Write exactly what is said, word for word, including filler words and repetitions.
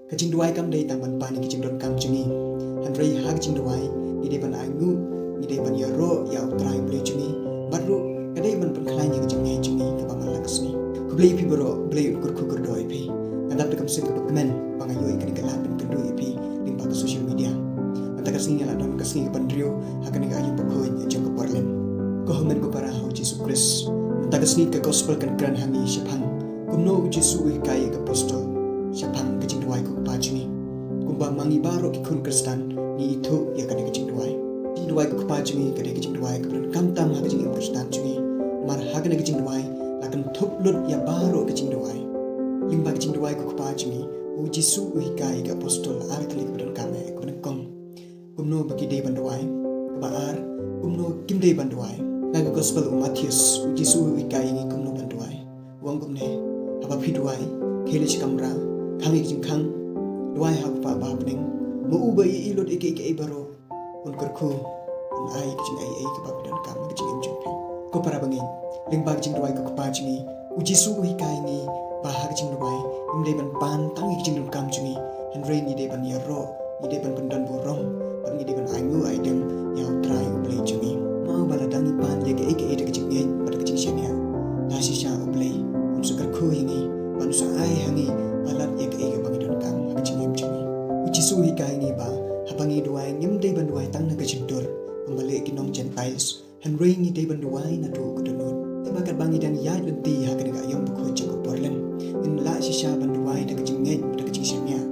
Ka jingduwai kam dei tang ban pan ïa ka jingdonkam jong ngi, hynrei ha ka jingduwai ngi dei ban ainguh, ngi dei ban ïaroh ïa U Trai U Blei jong ngi, bad ruh ka dei ban pynkhlaiñ ïa ka jingngeit jong ngi kaba man la ka sngi. Khublei ïa phi baroh, Blei un kyrkhu kyrdoh ïa phi. Nga dap da ka mynsiem kaba kmen ba nga ïoh ïa kane ka lad ban kynduh ïa phi lyngba ka social media. Mynta ka sngi nga la don ka sngi kaba hynriew ha kane ka aïom bakhuid jong ka Portland. Ko hynmen ko para ha U Jisu Khrist, mynta ka sngi ka gospel kan kren ha ngi shaphang kumno U Jisu u hikai ïa ka apostol shaphang ka jingduwai ko Kpa jong ngi. Kumba ma ngi baroh ki khun Khristan ngi ithuh ïa kane ka jingduwai. Jingduwai ko Kpa jong ngi ka dei ka jingduwai kaba donkam tam ha ka jingim Khristan jong ngi. Namar ha kane ka jingduwai la kynthup lut ïa baroh ka jingduwai. Lyngba ka jingduwai ko Kpa jong ngi, U Jisu u hikai ïa ka apostol ar tylli kaba donkam eh, kaba nyngkong, kumno ba ki dei ban duwai. Kaba ar, kumno kim dei ban duwai. Na ka gospel u Mathaios, U Jisu u hikai ïa ngi kumno ban duwai. U ong kumne: Haba phi duwai, khie leit sha kamra, khang ïa ka jingkhang, duwai ha U Kpa ba ha bneng, ma u ba ïohi lut ïa kaei kaei baroh, un kyrkhu, un ai ka jingaiei kaba phi donkam ha ka jingim jong phi. Ko para bangeit, lyngba ka jingduwai ko Kpa jong ngi, U Jisu u hikai ngi ba ha ka jingduwai ngim dei ban pan tang ïa ka jingdonkam jong ngi, hynrei ngi dei ban ïaroh, ngi dei ban pyndonburom, bad ngi dei ban ainguh aidem ïa U Trai U Blei jong ngi. Namar ba lada ngi pan ïa kaei kaei da ka jingngeit bad da ka jingshaniah, la shisha U Blei un sa kyrkhu ïa ngi bad un sa ai ha ngi palat ïa kaei kaba ngi donkam ha ka jingim jong ngi. U Jisu u hikai ngi ba haba ngi duwai ngim dei ban duwai tang na ka jingdur kumba leh ki nong Gentiles, hynrei ngi dei ban duwai naduh ka dohnud. Te ba katba ngi dang ïaid lynti ha kane ka aïom bakhuid jong ka Portland, ngin lah shisha ban duwai da ka jingngeit, da ka jingshaniah,